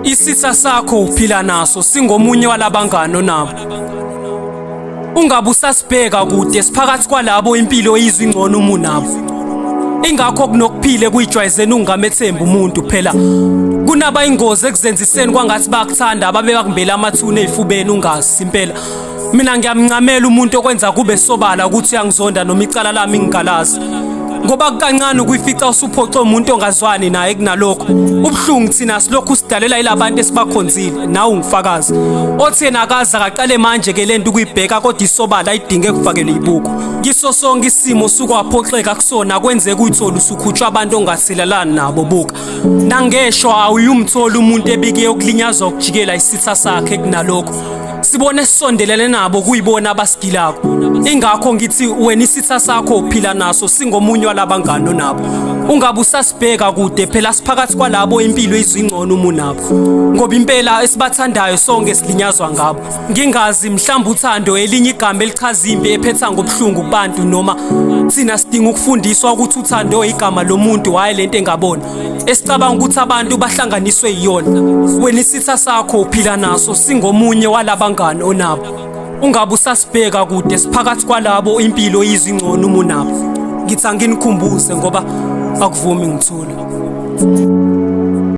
Isitha sakho uphila naso singomunye walabangani onabo. Ungabe usasibheka kude siphakathi kwalabo impilo izwi ingcono uma unabo. Ingakho kunokuphila ekuyijwayezeni ungamethembi umuntu phela. Kunaba ingozi ekuzenziseni kwangathi bayakuthanda ababe bakumbela amathuna ezifubeni ungazi impela. Mina ngiyamncamela umuntu okwenza kube sobala ukuthi uyangizonda noma icala lami ngingalazi. Ngoba kukancane ukuyifica usuphoxe umuntu ongazwani naye kunalokho. Ubuhlungu thina silokhu sidalela ilabantu esibakhonzile nawe ungifakazi. Othi yena akaze akaqale manje ke lento ukuyibheka kodwa isobala ayidinge kufakelwe ibuko. Kiso sonke isimo usukwaphoxeka kusona kwenzeka uyithole usukhutshwa abantu ongathelelani nabo buka. Nangeshwa awuyumthola umuntu ebike ukulinyazwa ukujikela isitha sakhe kunalokho. Sibone sisondelene nabo kuyibona abasigilako. Ingakho ngithi wena isitha sakho uphila naso singomunye walabangani onabo. Ungabe usasibheka kude phela siphakathi kwalabo impilo izingcono uma unabo. Ngoba impela esibathandayo sonke silinyazwa ngabo. Ngingazi mhlawumbe uthando elinye igama elichaza impi ephetha ngobuhlungu kubantu noma thina sidinga ukufundiswa ukuthi uthando igama lomuntu hhayi lento engabona. Esicabanga ukuthi abantu bahlanganiswe yiyona. Wena isitha sakho uphila naso singomunye walabangani onabo. Ungabe usasibheka kude siphakathi kwalabo impilo izingcono uma unabo. Ngithi anginikhumbuze ngoba akuvumi ngithule.